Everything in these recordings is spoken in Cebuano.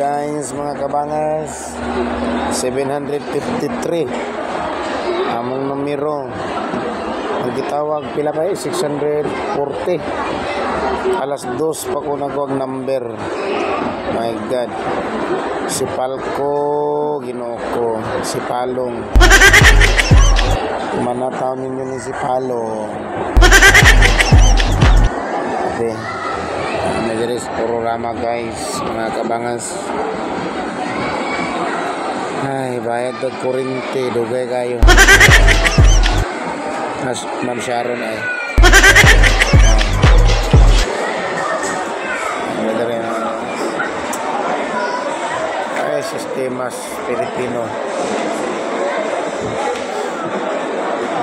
guys, mga kabangas. 753 among numero. Ang gitawag pila kay 640. Alas 2 pa ko nagwag number. My God. Si Palco, Ginoo ko, si Palong. Manataw ninyo ni si Palong. Okay. Ano sa programa guys, mga kabangas. Ay, bayad og kurente, dugay kayo. As Ma'am Sharon ay. Ano diri na? Ay, sistemas Pilipino.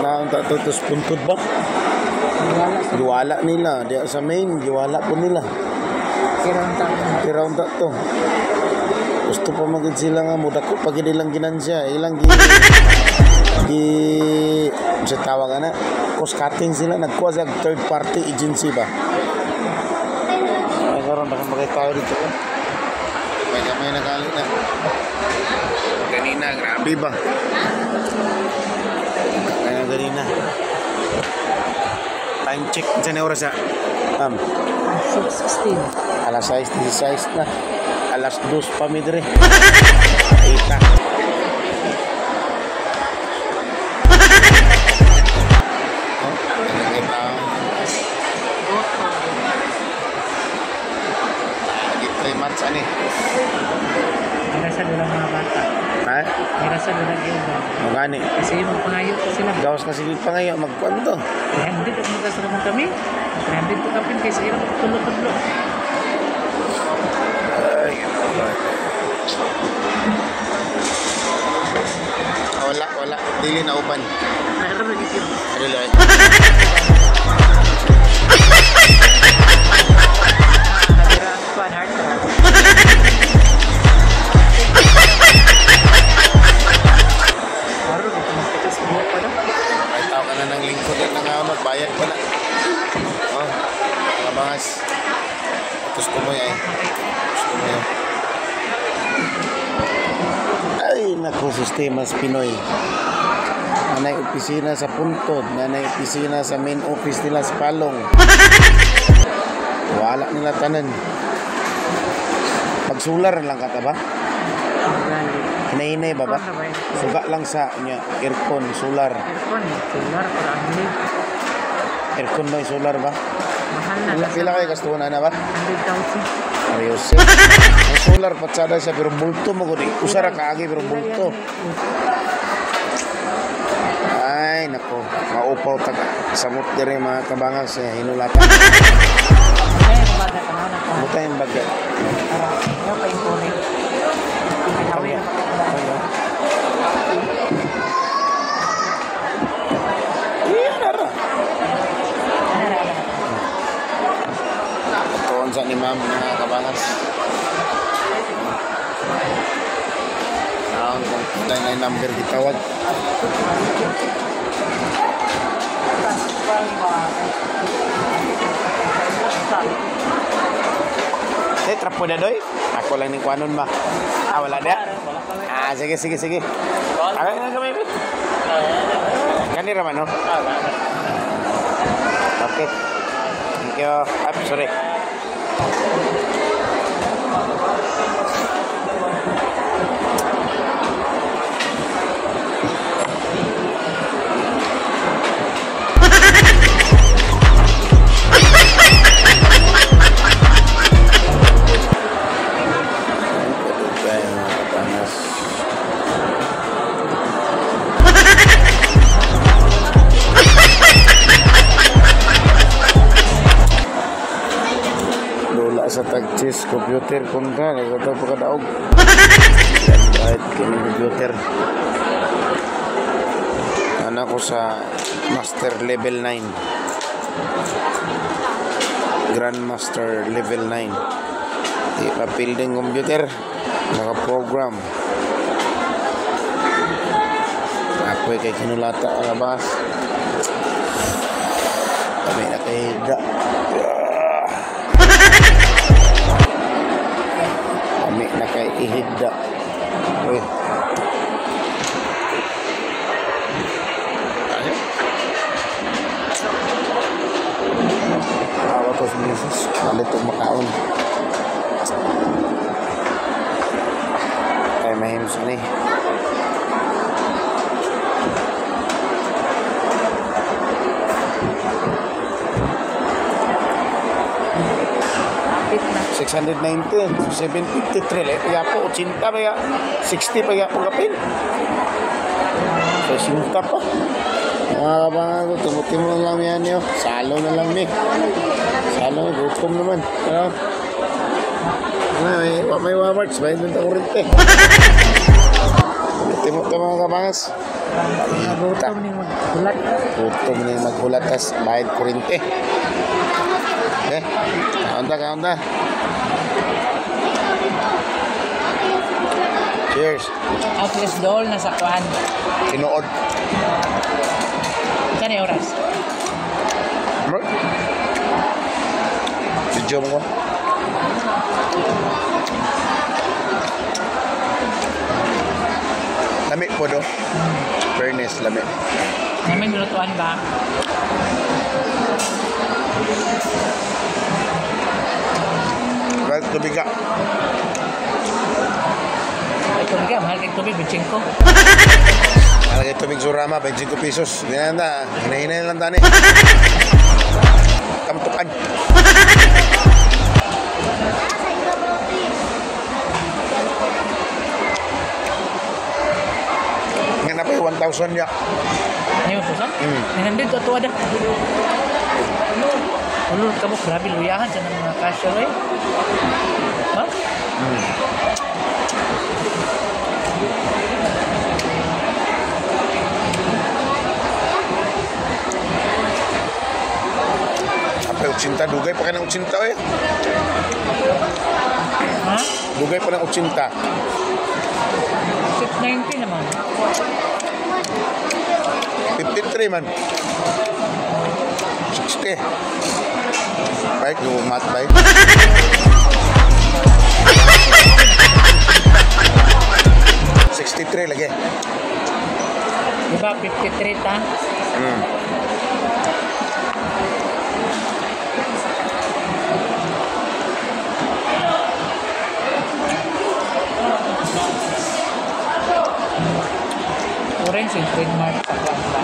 Naunta to tos puntod ba? Giwala nila, diya sa main, giwala po nila. Tiraon ta to. Gusto pa magid sila nga mudako pag ilang ginansya, ilang gi gi sa tawag ana, cost cutting sila, nagkuha sa third party agency ba. Ay karon baka magay tayo dito. May gamay na kali na. Ganina, grabe ba? Kaya ganina. Time check sa oras ya? Ma'am. 6:16. Alas 6:16 na. Alas 2 pa mi dire. Ita. Oh, nakita. Lagi 3 months ani. Nasa doon ang mga bata. Ha? Nasa doon ang iba. Magani. Kasi magpangayo ko sila. Gawas na sige pangayo magkuan to. 300 ang magkasara man kami. 300 to kapin kaysa irang tulo-tulo. Ay, wala, wala. Dili na uban. Dili ay. Ay, tao ka na ng lingkod na nga magbayad pa na. Oh, mga bangas. Gusto mo yan. Gusto mo yan. Ay, naku, sistemas Pinoy. Nanay opisina sa puntod, nanay opisina sa main office nila sa Palong. Wala nila tanan. Pagsular lang ka ba? Hinay-hinay ba ba? Suga lang sa niya, aircon, solar. Aircon, solar, para ang Aircon ba, solar ba? Mahal na. Pila kayo gastuhan na ba? 100,000. Ayos. Ang solar patsada siya pero bulto mo gud. Usa ra kaagi pero bulto. Ay nako, maupaw tag samot diri mga kabangas eh, hinulatan. Butay ang bagay. Tuon sa ni ma'am mga kabangas. Naon kung tayo na number gitawag. Eh, trapo na doy. Ako lang ning kuanon ba? Ah, wala na? Ah, sige, sige, sige. Ay, na kami. Kanira man, no? Okay. Thank you. Ah, sorry. Sa tag-chess computer kontra nagkataw pa kadaog. Kahit kini computer. Ana ko sa Master Level 9. Grandmaster Level 9. Di pa building computer, naka-program. Ako kay kinulata ang labas. Kami na kay da. Kami na kay Ihigda. Uy. Tayo. Tawa ko sa misis. Palit og makaon. Kay mahimos ni. Kapit na. 690, 753 le kaya po 80 pa ya, 60 pa ya po kapin. 60 pa. Mga kabangago, tumutimo na lang yan yo. Salo na lang ni. Salo, gutom naman. Ano? Ano, may wamarts, may nang kurente. Timo ta mga kabangas. Gutom ni maghulat. Gutom ni maghulat tas bayad kurente. Eh, kaunta, kaunta. Cheers. Atlas doll na sa kuan. Tinuod. Saan yung oras? Video mo ko. Lami po do. Fairness, lami. Namin lutuan ba? Right, tubig ka. Ay, tubig ka. Mahal kay tubig. Bitching ko. Mahal kay tubig Surama, 25 pesos. Ganyan na. Hinahinay lang tani. Kamtukan. Nga na pa yung 1,000 niya. Ano yung 1,000? 900 ato ada. Ulol ka mo, grabe luyahan sa mga cashier eh. Ha? Apay 80, dugay pa ka ng 80 eh. Ha? Dugay pa ng 80. 690 naman. 53 man. 60. Right, you mat bay. 63 lagi. Diba 53 ta? Orange yung trademark sa kwan ba?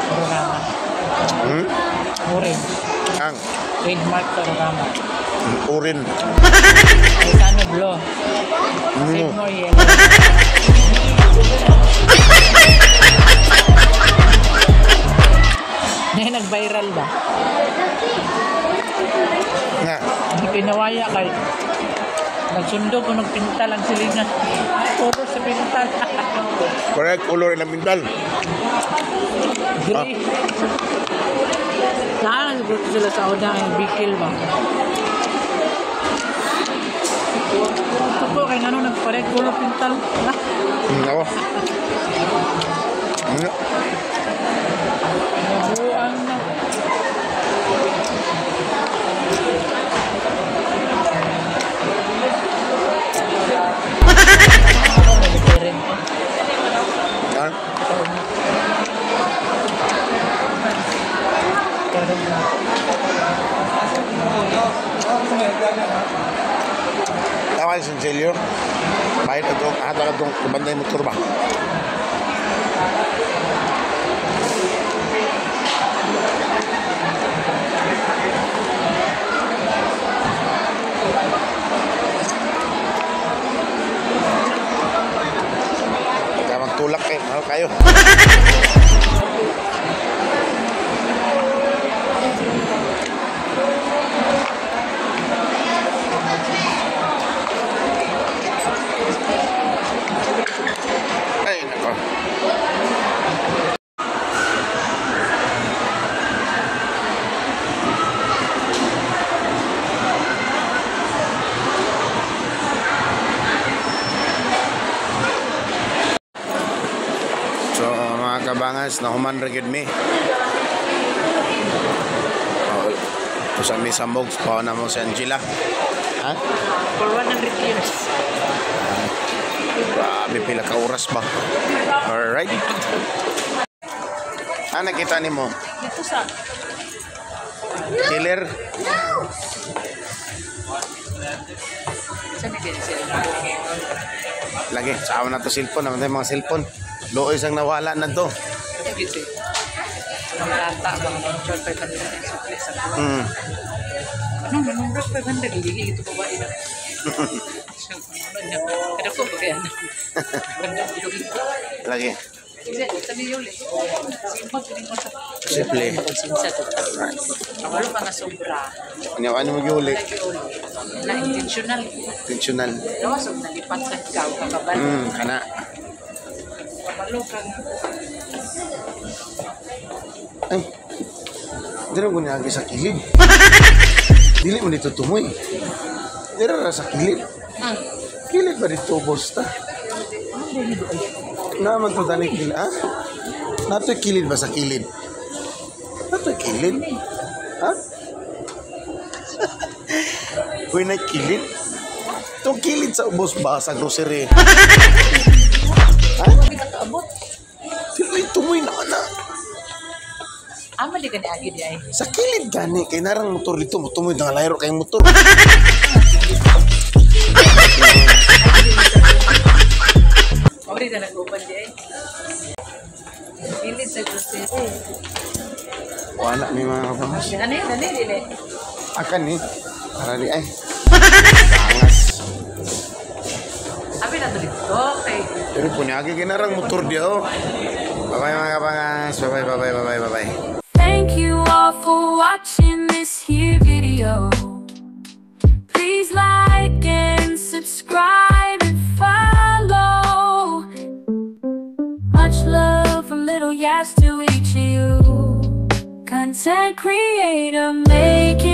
Ororama. Orange. Ang Trademark sa Ororama. Urin. Ilocano Blue. Save more yellow. Ngayon nag-viral ba? Nga. Ang pinawaya kay nagsundo ko nagpintal ang silingan. Puro sa pintal. Correct, color ilang pintal. Gray. Saan siguro sila sa una ang bikil ba? Gusto ko kay ngano nagpareho color pintal. Ako. Ano? Nabuang na. Ha? Tawa yung sinsilyo. Kahit itong hata ka itong banday motor ba? Pagka magtulak kayo, mahal kayo. Ay, nako. So, mga kabangas, nahuman ra gyud mi. Oh, usa mi sa Mogs, pawa na mo si Angela. Ha? For 100 years. Grabe, pila ka oras ba? Alright. Ah, nakita nimo? Dito sa Killer? Sa naging sila. Lagi, sa na to cellphone. Naman tayo mga cellphone. Luoy sang nawala na to. Lagi siya. Mga lata, mga control 500 ang sukli sa kuha. Ano, manong 500, hindi ito babae na. Siya, ano niya. Kada ko, bagay ano. Ganda, yun. Lagi. Kasi, sabi yun eh. Simpag, hindi mo sa Simple. Konsensya to. Ang walo pa nga sobra. Ano, ano mag-uli? Lagi uli. Na intentional. Intentional. Gawas og nalipat sa ikaw kakabalo. Kana. Kabalo ka nga. Ay. Dira mo niya sa kilid. Dili mo dito tumoy. Dira ra sa kilid. Ah, Kilid ba dito, bosta? Naman to tani kilid, ha? Nato'y kilid ba sa kilid? Nato'y kilid? Ha? Uy, na kilid? Itong kilid sa ubos ba sa grocery? Ha? Hindi ka kaabot. Dili tumoy na na. Ama di ka ni agi di ay. Sa kilid gani, kay narang motor dito, motumoy na layro kay motor. Ori ka nag-uban di ay. Kilid sa grocery. Wala may mga kapangas. Ano yun? Ano yun? Dili. Akan ni. Para di ay. Angas. Abi na to dito. Kay Pero punyagi kinarang motor dia oh. Bye-bye, mga kapangas. Bye-bye, bye-bye, bye-bye, bye-bye. Thank you all for watching this here video. Please like and subscribe and follow. Much love from Little Yas to each of you. Content creator making